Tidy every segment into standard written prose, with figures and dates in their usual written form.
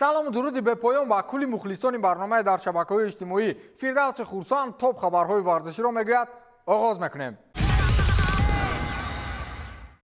Салому дуруди бепоён ба кулли мухлисони барномаи дар шабакаҳои иҷтимоӣ. Фирдавси Хурсанд топ хабарҳои варзиширо мегӯяд. Оғоз мекунем.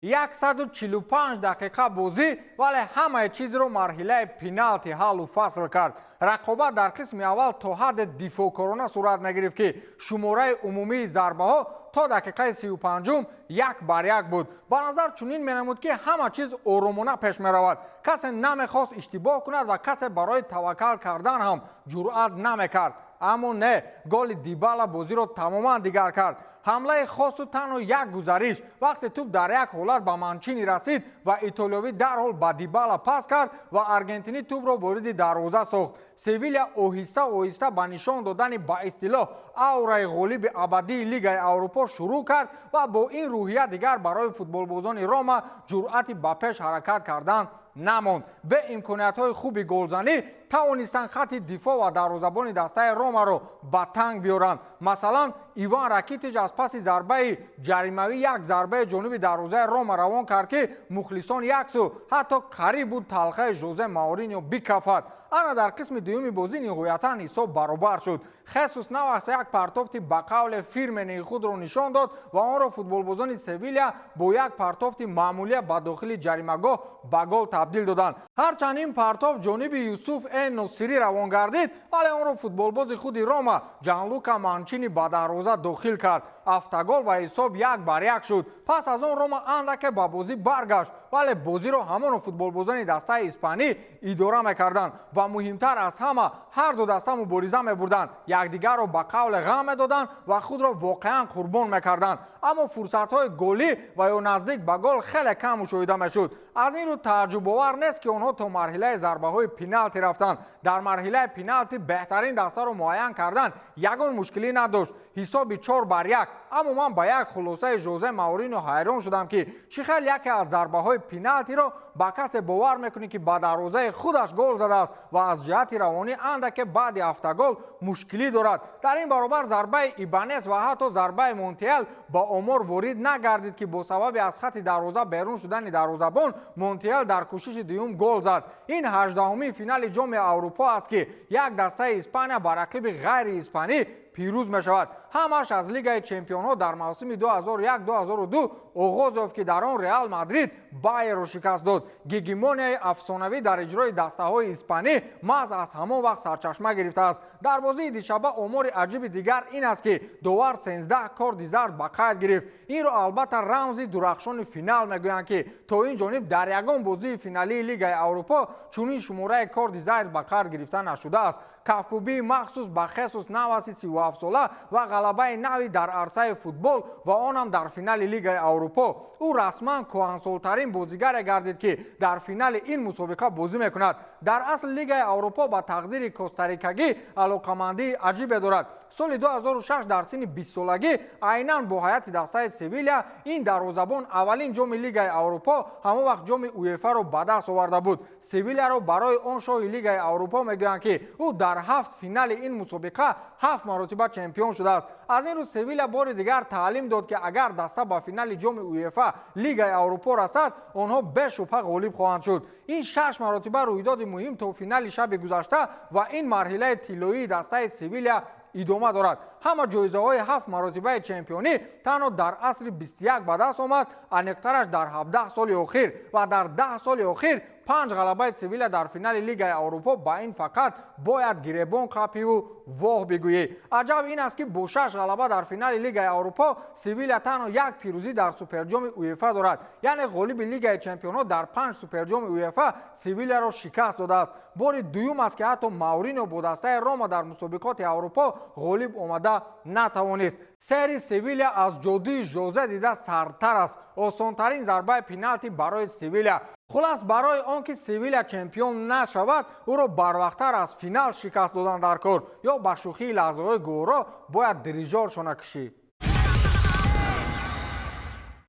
145 дақиқа бозӣ, вале ҳамаи чизро марҳилаи пеналти ҳаллу фасл кард. Рақобат дар қисми аввал то ҳадде дифоъкорона сурат мегирифт, ки шумораи умумии зарбаҳо то дақиқаи 35-ум 1-1 буд. Ба назар чунин менамуд, ки ҳама чиз оромона пеш меравад. Касе намехост иштибоҳ кунад ва касе барои таваккал кардан ҳам ҷуръат намекард. Аммо не, голи Дибала бозиро тамоман дигар кард. Ҳамлаи хосу танҳо як гузариш. Вақте тӯб дар як ҳолат ба Манчини расид ва итолиёвӣ дарҳол ба Дибала пас кард ва аргентинӣ тӯбро вориди дарвоза сохт. Севиля оҳиста оҳиста ба нишон додани ба истилоҳ аураи ғолиби абадии Лигаи Аврупо шурӯъ кард ва бо ин рӯҳия дигар барои футболбозони Рома ҷуръати ба пеш ҳаракат кардан намонд. Бе имкониятҳои хуби голзанӣ тавонистанд хатти дифоъ ва дарвозабони дастаи Ромаро ба танг биёранд. Масалан, Иван Ракитич аз паси зарбаи ҷаримавӣ як зарбаи ҷонуби дарвозаи Рома равон кард, ки мухлисон яксӯ ҳатто қариб буд талхаи Жозе Мауриньо бикафад. Ана дар қисми дуюми бозӣ ниҳоятан ҳисоб баробар шуд. Хесус Навас як партофти ба қавле фирмении худро нишон дод ва онро футболбозони Севиля бо як партофти маъмулия ба дохили ҷаримагоҳ ба гол табдил доданд. Ҳарчанд ин партоф ҷониби Юсуф Эн Носирӣ равон гардид, вале онро футболбози худи Рома Ҷанлука Манчини ба дарвоза дохил кард. Автогол ва ҳисоб 1-1 шуд. Пас аз он Рома андаке ба бозӣ баргашт, вале бозиро ҳамоно футболбозони дастаи испанӣ идора мекарданд ва муҳимтар аз ҳама ҳар ду даста мубориза мебурданд, якдигарро ба қавле ғам медоданд ва худро воқеан қурбон мекарданд. Аммо фурсатҳои голӣ ва ё наздик ба гол хеле кам мушоҳида мешуд. Аз ин рӯ тааҷҷубовар нест, ки онҳо то марҳилаи зарбаҳои пеналти рафтанд. Дар марҳилаи пеналти беҳтарин дастаро муайян кардан ягон мушкилӣ надошт. Ҳисоби 4-1. Аммо ман ба як хулосаи Жозе Маурино ҳайрон шудам, ки чӣ хел яке аз зарбаҳои пеналтиро ба касе бовар мекунӣ, ки ба дарвозаи худаш гол задааст ва аз ҷиҳати равонӣ андаке баъди автогол мушкилӣ дорад. Дар ин баробар зарбаи Ибанес ва ҳатто зарбаи Монтиел ба омор ворид нагардид, ки бо сабаби аз хатти дарвоза берун шудани дарвозабон Монтиел дар кӯшиши дуюм гол зад. Ин 18-умин финали ҷоми Аврупо аст, ки як дастаи Испания ба рақиби ғайрииспанӣ пирӯз мешавад. Ҳамаш аз Лигаи чемпионҳо дар мавсими 2001-2002 оғоз ёфт, ки дар он Реал Мадрид Байерро шикаст дод. Гегемонияи афсонавӣ дар иҷрои дастаҳои испанӣ маҳз аз ҳамон вақт сарчашма гирифтааст. Дар бозии дишаба омори аҷиби дигар ин аст, ки довар 13 корди зард ба қайд гирифт. Инро албатта рамзи дурахшони финал мегӯянд, ки то ин ҷониб дар ягон бозии финалии Лигаи Аврупо чунин шумораи корди зард ба қайд гирифта нашудааст. Кафкӯбии махсус ба Хесус Наваси 37-сола ва ғалабаи нави дар арсаи футбол ва он ҳам дар финали Лигаи Аврупо. Ӯ расман кӯҳансолтарин бозигаре гардид, ки дар финали ин мусобиқа бозӣ мекунад. Дар асл Лигаи Аврупо ба тақдири костарикагӣ алоқамандии аҷибе дорад. Соли 2006 дар синни 20-солагӣ айнан бо ҳайати дастаи Севиля ин дарвозабон аввалин ҷоми Лигаи Аврупо, ҳамон вақт ҷоми УЕФА-ро ба даст оварда буд. Севиляро барои он шоҳи Лигаи Аврупо мегӯянд, ки ӯ дар 7 финали ин мусобиқа 7 маротиба чемпион шудааст. Аз ин рӯ Севиля бори дигар таълим дод, ки агар даста ба финали ҷоми УЕФА Лигаи Аврупо расад, онҳо бешубҳа ғолиб хоҳанд шуд. Ин 6 маротиба рӯйдоди муҳим то финали шаби гузашта ва ин марҳилаи тиллоии дастаи Севиля идома дорад. Ҳама ҷоизаҳои 7 маротибаи чемпионӣ танҳо дар асри 21 ба даст омад, аниқтараш дар 17 соли охир, ва дар 10 соли охир 5 ғалабаи Севиля дар финали Лигаи Аврупо ба ин фақат бояд гиребон қапиву воҳ бигӯӣ. Аҷаб ин аст, ки бо 6 ғалаба дар финали Лигаи Аврупо Севиля танҳо як пирӯзӣ дар суперҷоми УЕФА дорад. Яъне ғолиби Лигаи чемпионҳо дар 5 суперҷоми УЕФА Севиляро шикаст додааст. Бори дуюм аст, ки ҳатто Маурино бо дастаи Рома дар мусобиқоти Аврупо ғолиб омада натавонист. Сери Севиля аз ҷодуи Жозе дида сардтар аст. Осонтарин зарбаи пеналти барои Севиля. Хулас, барои он ки Севиля чемпион нашавад, ӯро барвақттар аз финал шикаст додан дар кор ё ба шӯхии лаҳзаҳои гуворо бояд дирижоршона кишид.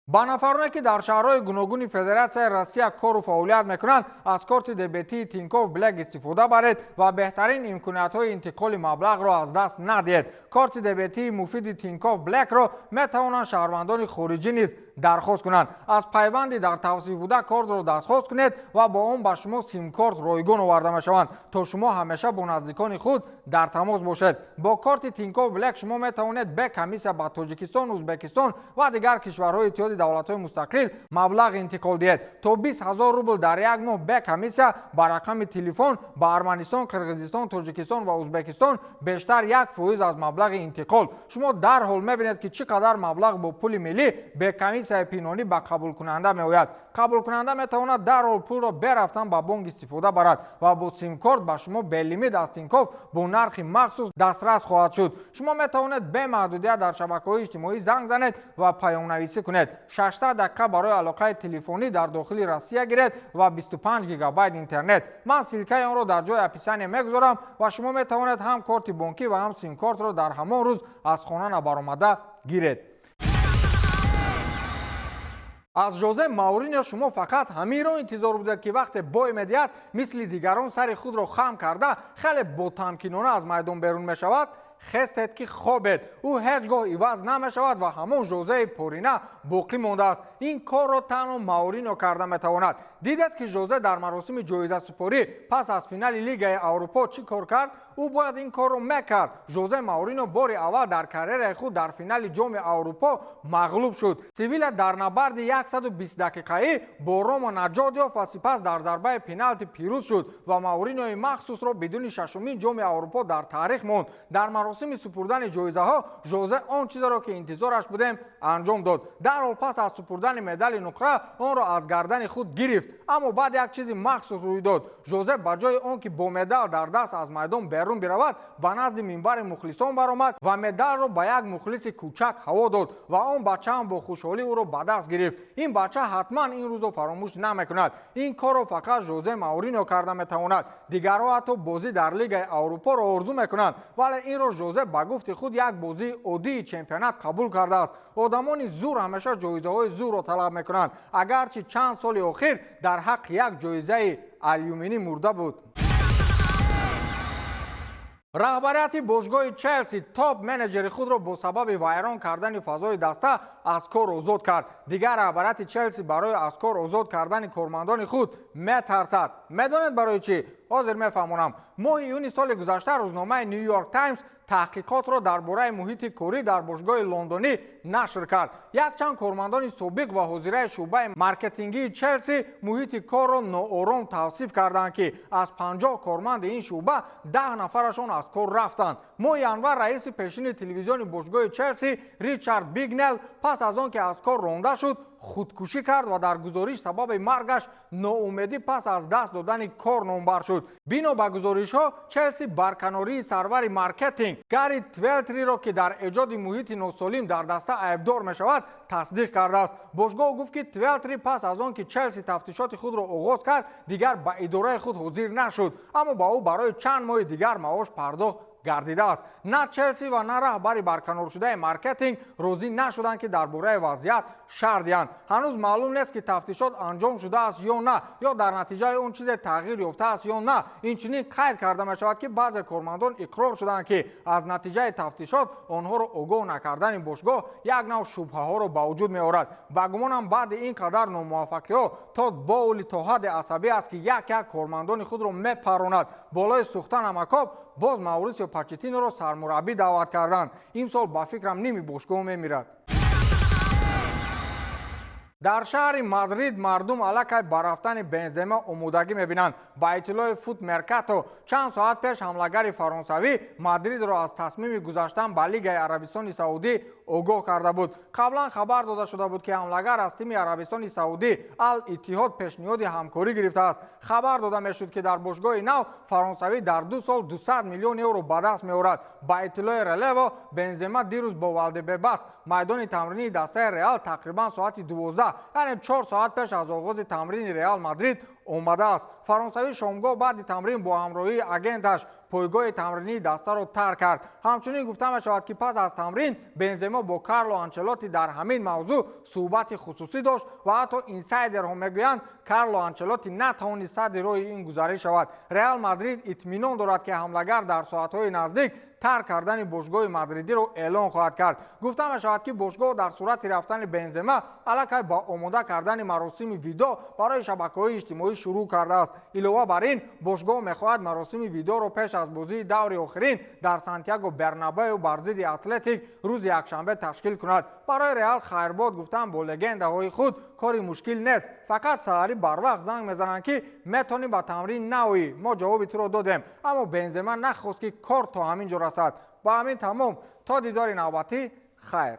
Ба нафароне, ки дар шаҳрҳои гуногуни Федератсияи Россия кору фаъолият мекунанд, аз корти дебетии Тинькофф Блэк истифода баред ва беҳтарин имкониятҳои интиқоли маблағро аз даст надиҳед. Корти дебетии муфиди Тинькофф Блэкро метавонанд шаҳрвандони хориҷӣ низ дархост кунанд. Аз пайванди дар тавсиф буда кортро дархост кунед ва бо он ба шумо симкорт ройгон оварда мешаванд, то шумо ҳамеша бо наздикони худ дар тамос бошед. Бо корти Тинькофф Блэк шумо метавонед бе комиссия ба Тоҷикистон, Узбекистон ва дигар кишварҳои Иттиҳоди Давлатҳои Мустақил маблағ интиқол диҳед. То 20 000 рубл дар як моҳ бе комиссия ба рақами телефон ба Арманистон, Қирғизистон, Тоҷикистон ва Узбекистон, бештар 1% аз маблағи интиқол. Шумо дарҳол мебинед, ки чӣ қадар маблағ бо пули миллӣ бе комиссияи пинҳонӣ ба қабулкунанда меояд. Қабулкунанда метавонад дарҳол пулро берафтан ба бонк истифода барад ва бо симкорт ба шумо белимит аз Тинькофф бо нархи махсус дастрас хоҳад шуд. Шумо метавонед бемаҳдудият дар шабакаҳои иҷтимоӣ занг занед ва паёмнависӣ кунед. 600 дақиқа барои алоқаи телефонӣ дар дохили Россия гиред ва 25 гигабайт интернет. Ман ссылкаи онро дар ҷои описание мегузорам ва шумо метавонед ҳам корти бонкӣ ва ҳам симкортро дар ҳамон рӯз аз хона набаромада гиред. Аз Жозе Мауриньо шумо фақат ҳаминро интизор будед, ки вақте бой медиҳад, мисли дигарон сари худро хам карда, хеле ботамкинона аз майдон берун мешавад. Хестед, ки хобед. Ӯ ҳеҷ гоҳ иваз намешавад ва ҳамон Жозеи порина боқӣ мондааст. Ин корро танҳо Маурино карда метавонад. Дидед, ки Жозе дар маросими ҷоизасупорӣ пас аз финали Лигаи Аврупо чӣ кор кард? Ӯ бояд ин корро мекард. Жозе Маурино бори аввал дар карьераи худ дар финали Ҷоми Аврупо мағлуб шуд. Севиля дар набарди 120 дақиқаӣ бо Рома наҷот ёфт ва сипас дар зарбаи пеналти пирӯз шуд ва Мауринои махсусро бидуни шашумин Ҷоми Аврупо дар таърих монд. Дар маросими супурдани ҷоизаҳо Жозе он чизеро, ки интизораш будем, анҷом дод. Дарҳол пас аз супурдани медали нуқра онро аз гардани худ гирифт, аммо баъд як чизи махсус рӯй дод. Жозе ба ҷои он ки бо медал дар даст аз майдон берун биравад, ба назди минбари мухлисон баромад ва медалро ба як мухлиси кӯчак ҳаво дод ва он бачаам бо хушҳолӣ ӯро ба даст гирифт. Ин бача ҳатман ин рӯзро фаромӯш намекунад. Ин корро фақат Жозе Маурино карда метавонад. Дигарҳо ҳатто бозӣ дар Лигаи Аврупоро орзу мекунанд, вале инро Жозе ба гуфти худ як бозии оддии чемпионат қабул кардааст. Одамони зур ҳамеша ҷоизаҳои зурро талаб мекунанд, агарчи чанд соли охир дар ҳаққи як ҷоизаи алюминӣ мурда буд. Раҳбарияти бошгоҳи Челси топ менеҷери худро бо сабаби вайрон кардани фазои даста аз кор озод кард. Дигар раҳбарияти Челси барои аз кор озод кардани кормандони худ метарсад. Медонед барои чӣ? Ҳозир мефаҳмонам. Моҳи июни соли гузашта рӯзномаи Нью Йорк Таймс таҳқиқотро дар бораи муҳити корӣ дар бошгоҳи лондонӣ нашр кард. Якчанд кормандони собиқ ва ҳозираи шӯъбаи маркетингии Челси муҳити корро ноором тавсиф карданд, ки аз 50 корманди ин шӯъба 10 нафарашон аз кор рафтанд. Моҳи январ раиси пешини телевизиони бошгоҳи Челси Ричард Бигнел пас аз он ки аз кор ронда шуд, худкушӣ кард ва дар гузориш сабаби маргаш ноумедӣ пас аз даст додани кор номбар шуд. Бино ба гузоришҳо, Челси барканории сарвари маркетинг Гарри Твелтриро, ки дар эҷоди муҳити носолим дар даста айбдор мешавад, тасдиқ кардааст. Бошгоҳ гуфт, ки Твелтри пас аз он ки Челси тафтишоти худро оғоз кард, дигар ба идораи худ ҳозир нашуд, аммо ба ӯ барои чанд моҳи дигар маош пардохт гардидааст. На Челси ва на раҳбари барканоршудаи маркетинг розӣ нашуданд, ки дар бораи вазъият шарҳ диҳанд. Ҳанӯз маълум нест, ки тафтишот анҷом шудааст ё на, ё дар натиҷаи он чизе тағйир ёфтааст ё на. Инчунин қайд карда мешавад, ки баъзе кормандон иқрор шуданд, ки аз натиҷаи тафтишот онҳоро огоҳ накардани бошгоҳ як нав шубҳаҳоро ба вуҷуд меорад. Ба гумонам, баъди ин қадар номуваффақиҳо Тод Боули то ҳадде асабӣ аст, ки як як кормандони худро мепаронад болои сӯхта намакоб. Боз Маурисио Почеттиноро сармураббӣ даъват карданд. Имсол ба фикрам ними бошгоҳ мемирад. Дар шаҳри Мадрид мардум аллакай ба рафтани Бензема омодагӣ мебинанд. Ба иттилои Фут Меркато, чанд соат пеш ҳамлагари фаронсавӣ Мадридро аз тасмими гузаштан ба Лигаи Арабистони Саудӣ огоҳ карда буд. Қаблан хабар дода шуда буд, ки ҳамлагар аз тими Арабистони Саудӣ Ал Иттиҳод пешниҳоди ҳамкорӣ гирифтааст. Хабар дода мешуд, ки дар бошгоҳи нав фаронсавӣ дар 2 сол 200 миллион евро ба даст меорад. Ба иттилои Релево, Бензема дирӯз бо Валдебебас майдони тамринии дастаи Реал тақрибан соати 12, яъне 4 соат пеш аз оғози тамрини Реал Мадрид омадааст. Фаронсавӣ шомгоҳ баъди тамрин бо ҳамроҳии агенташ пойгоҳи тамринии дастаро тарк кард. Ҳамчунин гуфта мешавад, ки пас аз тамрин Бензема бо Карло Анчелотти дар ҳамин мавзӯъ суҳбати хусусӣ дошт ва ҳатто инсайдерҳо мегӯянд, Карло Анчелотти натавонист садди роҳи ин гузарӣ шавад. Реал Мадрид итминон дорад, ки ҳамлагар дар соатҳои наздик тарк кардани бошгоҳи мадридиро эълон хоҳад кард. Гуфта мешавад, ки бошгоҳ дар сурати рафтани Бензема аллакай ба омода кардани маросими видоъ барои шабакаҳои иҷтимоӣ шурӯъ кардааст. Илова бар ин, бошгоҳ мехоҳад маросими видоъро пеш аз бозии даври охирин дар Сантяго Бернабеу бар зидди Атлетик рӯзи якшанбе ташкил кунад. Барои Реал хайрбод гуфтан бо легендаҳои худ кори мушкил нест. Фақат саҳарӣ барвақт занг мезананд, ки метавонӣ ба тамрин наоӣ, мо ҷавоби туро додем. Аммо Бензема нахост, ки кор то ҳамин ҷо расад. Ба ҳамин тамом, то дидори навбатӣ, хайр.